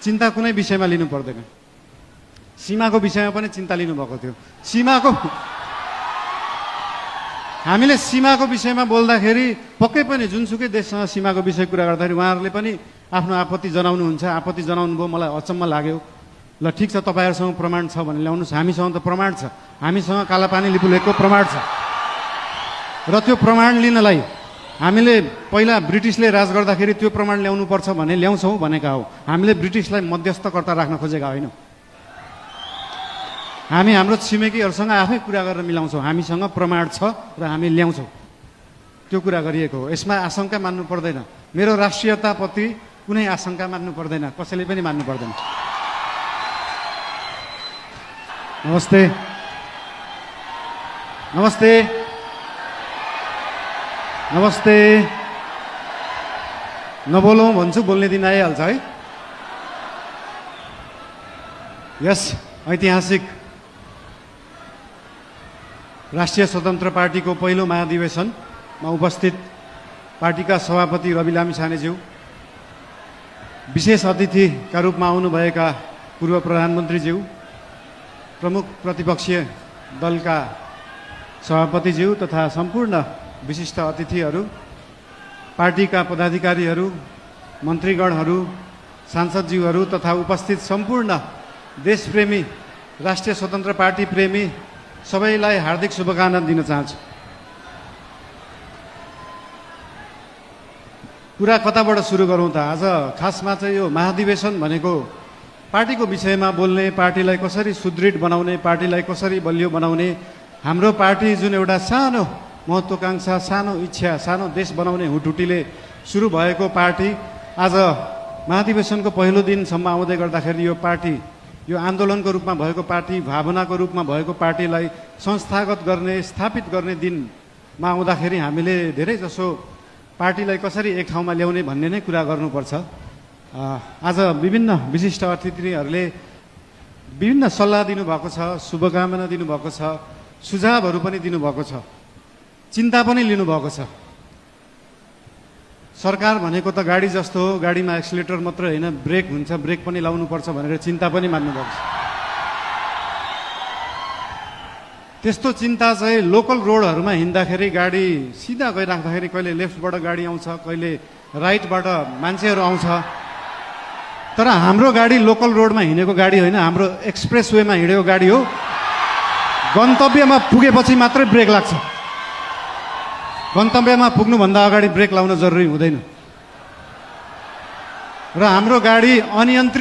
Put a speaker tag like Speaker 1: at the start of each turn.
Speaker 1: चिन्ता कुनै विषयमा लिनु पर्दैन। सीमाको विषयमा पनि चिन्ता लिनुभएको थियो। हामीले सीमाको विषयमा बोल्दाखेरि पक्कै पनि जुनसुकै देशसँग सीमाको विषय कुरा गर्दाखेरि उहाँहरूले पनि आफ्नो आपत्ति जनाउनुहुन्छ। आपत्ति जनाउनु भयो, मलाई अचम्म लाग्यो। ल ठिक छ, तपाईँहरूसँग प्रमाण छ भने ल्याउनुहोस्। हामीसँग त प्रमाण छ, हामीसँग कालापानी लिपुलेखको प्रमाण छ। र त्यो प्रमाण लिनलाई हामीले पहिला ब्रिटिसले राज गर्दाखेरि त्यो प्रमाण ल्याउनुपर्छ भने ल्याउँछौँ भनेका हो। हामीले ब्रिटिसलाई मध्यस्थकर्ता राख्न खोजेका होइनौँ। हामी हाम्रो छिमेकीहरूसँग आफै कुरा गरेर मिलाउँछौँ। हामीसँग प्रमाण छ र हामी ल्याउँछौँ, त्यो कुरा गरिएको हो। यसमा आशंका मान्नु पर्दैन। मेरो राष्ट्रियताप्रति कुनै आशंका मान्नु पर्दैन, कसैले पनि मान्नु पर्दैन। नमस्ते नमस्ते नमस्ते। नबोलौँ भन्छु, बोल्ने दिन आइहाल्छ है। यस ऐतिहासिक राष्ट्रिय स्वतन्त्र पार्टीको पहिलो महाधिवेशनमा उपस्थित पार्टीका सभापति रवि लामिछानेज्यू, विशेष अतिथिका रूपमा आउनुभएका पूर्व प्रधानमन्त्रीज्यू, प्रमुख प्रतिपक्षीय दलका सभापतिज्यू तथा सम्पूर्ण विशिष्ट अतिथिहरू, पार्टीका पदाधिकारीहरू, मन्त्रीगणहरू, सांसदज्यूहरू तथा उपस्थित सम्पूर्ण देशप्रेमी, राष्ट्रिय स्वतन्त्र पार्टी प्रेमी सबैलाई हार्दिक शुभकामना दिन चाहन्छु। कुरा कताबाट सुरु गरौँ त? आज खासमा चाहिँ यो महाधिवेशन भनेको पार्टीको विषयमा बोल्ने, पार्टीलाई कसरी सुदृढ बनाउने, पार्टीलाई कसरी बलियो बनाउने, हाम्रो पार्टी जुन एउटा सानो महत्त्वाकांक्षा, सानो इच्छा, सानो देश बनाउने हुटुटीले सुरु भएको पार्टी आज महाधिवेशनको पहिलो दिनसम्म आउँदै गर्दाखेरि यो पार्टी, यो आन्दोलनको रूपमा भएको पार्टी, भावनाको रूपमा भएको पार्टीलाई संस्थागत गर्ने, स्थापित गर्ने दिनमा आउँदाखेरि हामीले धेरै जसो पार्टीलाई कसरी एक ठाउँमा ल्याउने भन्ने नै कुरा गर्नुपर्छ। आज विभिन्न विशिष्ट अतिथिहरूले विभिन्न सल्लाह दिनुभएको छ, शुभकामना दिनुभएको छ, सुझावहरू पनि दिनुभएको छ, चिन्ता पनि लिनुभएको छ। सरकार भनेको त गाडी जस्तो हो, गाडीमा एक्सिलेटर मात्र होइन, ब्रेक हुन्छ, ब्रेक पनि लाउनुपर्छ भनेर चिन्ता पनि मान्नुभएको छ। त्यस्तो चिन्ता चाहिँ लोकल रोडहरूमा हिँड्दाखेरि गाडी सिधा गइराख्दाखेरि कहिले लेफ्टबाट गाडी आउँछ, कहिले राइटबाट मान्छेहरू आउँछ। तर हाम्रो गाडी लोकल रोडमा हिँडेको गाडी होइन, हाम्रो एक्सप्रेस वेमा हिँडेको गाडी हो। गन्तव्यमा पुगेपछि मात्रै ब्रेक लाग्छ, गन्तव्यमा पुग्नुभन्दा अगाडि ब्रेक लाउन जरुरी हुँदैन। र हाम्रो गाडी अनियन्त्रित